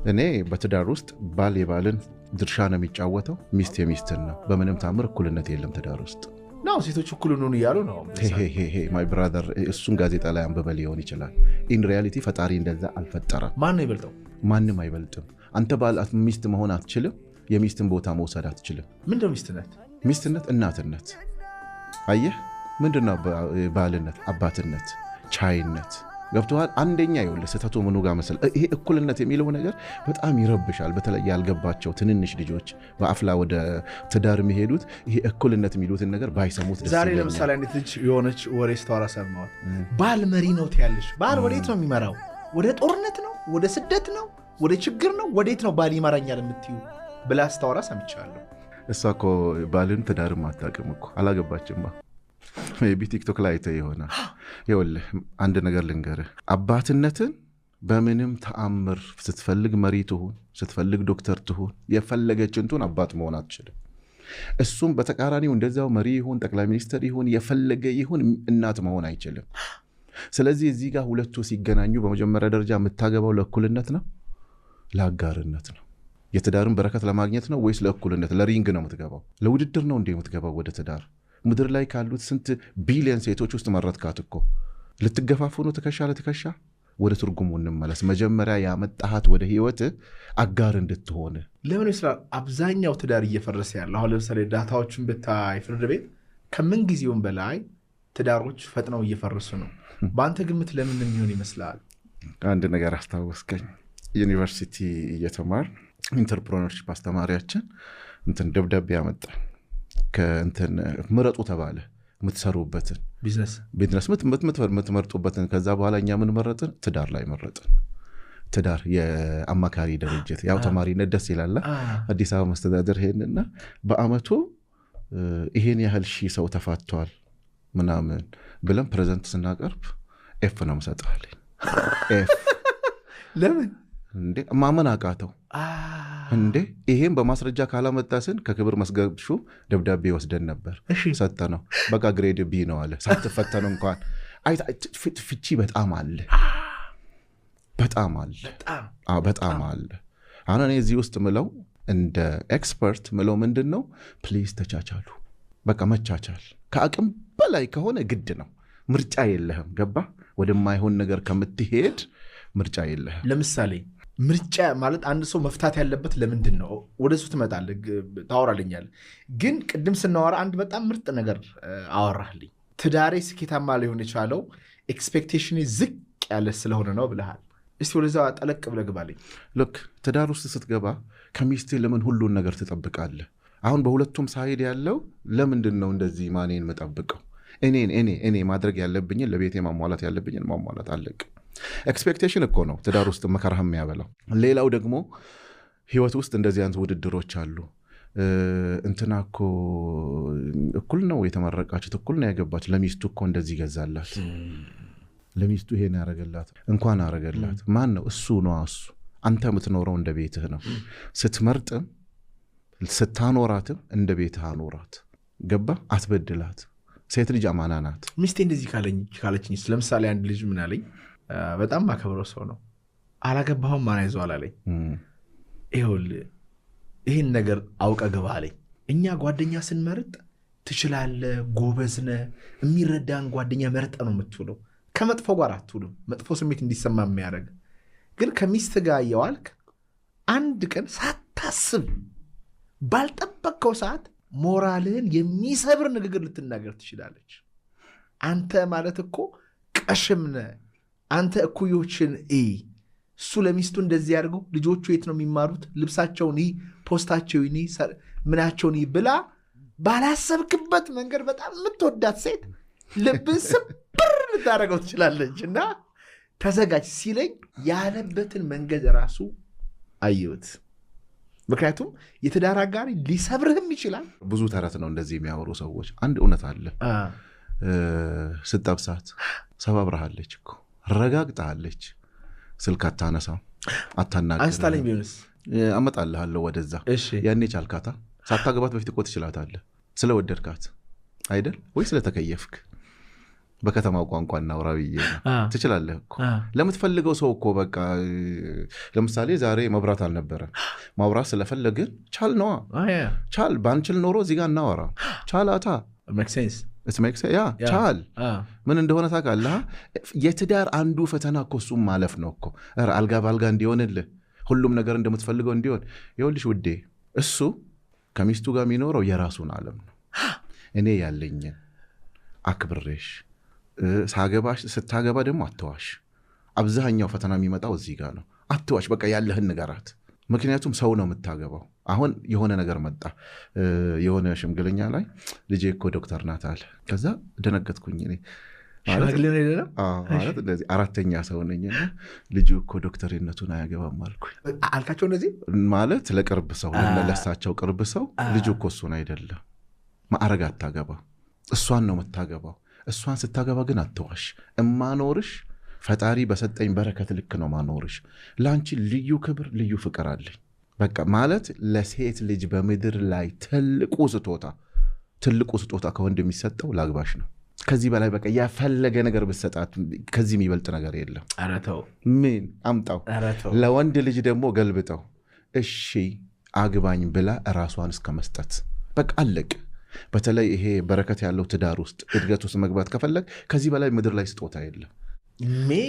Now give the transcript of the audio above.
እኔ በትዳር ውስጥ ባል የባልን ድርሻ ነው የሚጫወተው፣ ሚስት የሚስትን ነው። በምንም ታምር እኩልነት የለም ትዳር ውስጥ። ነው ሴቶች እኩል እንሁን እያሉ ነው። My brother፣ እሱን ጋዜጣ ላይ አንብበህ ሊሆን ይችላል። In reality ፈጣሪ እንደዛ አልፈጠረም። ማን ነው ይበልጠው? ማንም አይበልጥም። አንተ ባል ሚስት መሆን አትችልም። የሚስትን ቦታ መውሰድ አትችልም። ምንድነው ሚስትነት? ሚስትነት እናትነት። አየህ፣ ምንድነው ባልነት? አባትነት፣ ቻይነት። ገብቶሃል? አንደኛ ይኸውልህ ስህተቱ ምኑ ጋር መሰለህ? ይሄ እኩልነት የሚለው ነገር በጣም ይረብሻል። በተለይ ያልገባቸው ትንንሽ ልጆች በአፍላ ወደ ትዳር የሚሄዱት ይሄ እኩልነት የሚሉትን ነገር ባይሰሙት ደስ ዛሬ ይለኛል። ለምሳሌ አንዲት ልጅ የሆነች ወሬ ስታወራ ሰማሁት። ባል መሪ ነው ትያለሽ። ባል ወዴት ነው የሚመራው? ወደ ጦርነት ነው? ወደ ስደት ነው? ወደ ችግር ነው? ወዴት ነው ባል ይመራኛል የምትዩ ብላ ስታወራ ሰምቻለሁ። እሷ እኮ ባልን ትዳርም አታውቅም እኮ፣ አላገባችማ። Maybe ቲክቶክ ላይ አይተህ ይሆናል። ይኸውልህ አንድ ነገር ልንገርህ፣ አባትነትን በምንም ተአምር ስትፈልግ መሪ ትሁን፣ ስትፈልግ ዶክተር ትሁን፣ የፈለገችን ትሁን አባት መሆን አትችልም። እሱም በተቃራኒው እንደዚያው መሪ ይሁን፣ ጠቅላይ ሚኒስትር ይሁን፣ የፈለገ ይሁን እናት መሆን አይችልም። ስለዚህ እዚህ ጋር ሁለቱ ሲገናኙ በመጀመሪያ ደረጃ የምታገባው ለእኩልነት ነው፣ ለአጋርነት ነው? የትዳርን በረከት ለማግኘት ነው ወይስ ለእኩልነት? ለ ring ነው የምትገባው? ለውድድር ነው እንዴ የምትገባው ወደ ትዳር? ምድር ላይ ካሉት ስንት ቢሊዮን ሴቶች ውስጥ መረጥካት እኮ። ልትገፋፉ ነው ትከሻ ለትከሻ? ወደ ትርጉሙ እንመለስ። መጀመሪያ ያመጣሃት ወደ ህይወት አጋር እንድትሆን። ለምን ይመስላል አብዛኛው ትዳር እየፈረሰ ያለው? አሁን ለምሳሌ data ዎችን ብታይ ፍርድ ቤት ከምን ጊዜውም በላይ ትዳሮች ፈጥነው እየፈረሱ ነው። በአንተ ግምት ለምን የሚሆን ይመስላል? አንድ ነገር አስታወስከኝ። ዩኒቨርሲቲ እየተማር entrepreneurship አስተማሪያችን እንትን ደብዳቤ ያመጣ፣ ከእንትን ምረጡ ተባለ፣ የምትሰሩበትን ቢዝነስ። ቢዝነስ የምትመርጡበትን። ከዛ በኋላ እኛ ምን መረጥን? ትዳር ላይ መረጥን። ትዳር የአማካሪ ድርጅት፣ ያው ተማሪነት ደስ ይላል። አዲስ አበባ መስተዳደር ሄድንና በአመቱ ይሄን ያህል ሺህ ሰው ተፋቷል ምናምን ብለን present ስናቀርብ F ነው የምሰጥህ አለኝ። F። ለምን? እንዴ ማመን አቃተው። እንዴ ይሄም በማስረጃ ካላመጣስን ከክብር መዝገብ ሹም ደብዳቤ ወስደን ነበር፣ ሰጠነው። በቃ grade B ነው አለ። ሳትፈተኑ እንኳን ፍቺ በጣም አለ፣ በጣም አለ፣ በጣም አለ። አሁን እኔ እዚህ ውስጥ ምለው እንደ expert ምለው ምንድን ነው፣ please ተቻቻሉ። በቃ መቻቻል ከአቅም በላይ ከሆነ ግድ ነው፣ ምርጫ የለህም። ገባ ወደማይሆን ነገር ከምትሄድ ምርጫ የለህም። ለምሳሌ ምርጫ ማለት አንድ ሰው መፍታት ያለበት ለምንድን ነው? ወደ እሱ ትመጣለህ፣ ታወራልኛለህ። ግን ቅድም ስናወራ አንድ በጣም ምርጥ ነገር አወራህልኝ። ትዳሬ ስኬታማ ሊሆን የቻለው expectation ዝቅ ያለ ስለሆነ ነው ብለሃል። እስቲ ወደዛ ጠለቅ ብለህ ግባልኝ። ልክ ትዳር ውስጥ ስትገባ ከሚስትህ ለምን ሁሉን ነገር ትጠብቃለህ? አሁን በሁለቱም side ያለው ለምንድን ነው እንደዚህ ማኔን የምጠብቀው? እኔን እኔ እኔ ማድረግ ያለብኝን፣ ለቤቴ ማሟላት ያለብኝን ማሟላት፣ አለቅ። Expectation እኮ ነው ትዳር ውስጥ መከራህ የሚያበላው። ሌላው ደግሞ ህይወት ውስጥ እንደዚህ አይነት ውድድሮች አሉ። እንትና እኮ እኩል ነው የተመረቃችሁት፣ እኩል ነው ያገባች፣ ለሚስቱ እኮ እንደዚህ ገዛላት፣ ለሚስቱ ይሄን ያረገላት፣ እንኳን አረገላት። ማን ነው እሱ? ነዋ እሱ። አንተ የምትኖረው እንደ ቤትህ ነው። ስትመርጥም ስታኖራትም እንደ ቤትህ አኖራት። ገባ? አትበድላት። ሴት ልጅ አማና ናት። ሚስቴ እንደዚህ ካለችኝ፣ ለምሳሌ አንድ ልጅ ምን አለኝ፣ በጣም ማከብረው ሰው ነው። አላገባሁም ማን ይዘዋል አለኝ። ይኸውልህ ይህን ነገር አውቀ ግባ አለኝ። እኛ ጓደኛ ስንመርጥ ትችላለህ፣ ጎበዝ ነህ፣ የሚረዳን ጓደኛ መርጠ ነው የምትውለው። ከመጥፎ ጋር አትውልም፣ መጥፎ ስሜት እንዲሰማ የሚያደርግ። ግን ከሚስት ጋር እየዋልክ አንድ ቀን ሳታስብ ባልጠበቅከው ሰዓት ሞራልህን የሚሰብር ንግግር ልትናገር ትችላለች። አንተ ማለት እኮ ቀሽም ነህ፣ አንተ እኩዮችን እይ፣ እሱ ለሚስቱ እንደዚህ ያድርገው፣ ልጆቹ የት ነው የሚማሩት፣ ልብሳቸውን እይ፣ ፖስታቸውን እይ፣ ምናቸውን እይ ብላ ባላሰብክበት መንገድ በጣም የምትወዳት ሴት ልብን ስብር ልታደርገው ትችላለች። እና ተዘጋጅ ሲለኝ ያለበትን መንገድ ራሱ አየሁት። ምክንያቱም የትዳር አጋሪ ሊሰብርህም ይችላል። ብዙ ተረት ነው እንደዚህ የሚያወሩ ሰዎች። አንድ እውነት አለ። ስጠብሳት ሰባብረሃለች እኮ፣ ረጋግጠሃለች። ስልክ አታነሳም፣ አታናግርም። አንስታለኝ ቢሆንስ? አመጣልሃለሁ ወደዛ። ያኔ ቻልካታ። ሳታገባት በፊት እኮ ትችላታለህ። ስለወደድካት አይደል ወይ ስለተከየፍክ? በከተማው ቋንቋ እናውራ ብዬ ነው። ትችላለህ እኮ ለምትፈልገው ሰው እኮ። በቃ ለምሳሌ ዛሬ መብራት አልነበረም። ማውራት ስለፈለግን ቻል ነዋ። ቻል። ባንችል ኖሮ እዚህ ጋር እናወራ ቻላታ። Yeah፣ ቻል። ምን እንደሆነ ታውቃለህ? የትዳር አንዱ ፈተና እኮ እሱም ማለፍ ነው እኮ። ኧረ አልጋ በአልጋ እንዲሆንልህ፣ ሁሉም ነገር እንደምትፈልገው እንዲሆን። ይኸውልሽ ውዴ፣ እሱ ከሚስቱ ጋር የሚኖረው የራሱን ዓለም ነው። እኔ ያለኝን አክብሬሽ ሳገባሽ፣ ስታገባ ደግሞ አትዋሽ። አብዛኛው ፈተና የሚመጣው እዚህ ጋር ነው። አትዋሽ፣ በቃ ያለህን ንገራት። ምክንያቱም ሰው ነው የምታገባው። አሁን የሆነ ነገር መጣ፣ የሆነ ሽምግልኛ ላይ ልጄ እኮ ዶክተር ናት አለ። ከዛ ደነገጥኩኝ እኔ። ሽማግሌ ነው አይደለም? ማለት እንደዚህ አራተኛ ሰው ነኝና ልጁ እኮ ዶክተርነቱን አያገባም አልኩኝ። አልካቸው እንደዚህ? ማለት ለቅርብ ሰው፣ ለሳቸው ቅርብ ሰው፣ ልጁ እኮ እሱን አይደለም፣ ማዕረግ አታገባ፣ እሷን ነው የምታገባው። እሷን ስታገባ ግን አትዋሽ። እማኖርሽ ፈጣሪ በሰጠኝ በረከት ልክ ነው ማኖርሽ። ለአንቺ ልዩ ክብር፣ ልዩ ፍቅር አለኝ። በቃ ማለት ለሴት ልጅ በምድር ላይ ትልቁ ስጦታ፣ ትልቁ ስጦታ ከወንድ የሚሰጠው ላግባሽ ነው። ከዚህ በላይ በቃ የፈለገ ነገር ብትሰጣት ከዚህ የሚበልጥ ነገር የለም። ኧረ ተው። ምን አምጣው። ኧረ ተው። ለወንድ ልጅ ደግሞ ገልብጠው፣ እሺ አግባኝ ብላ ራሷን እስከ መስጠት፣ በቃ አለቅ። በተለይ ይሄ በረከት ያለው ትዳር ውስጥ፣ እድገት ውስጥ መግባት ከፈለግ ከዚህ በላይ ምድር ላይ ስጦታ የለም። ሜ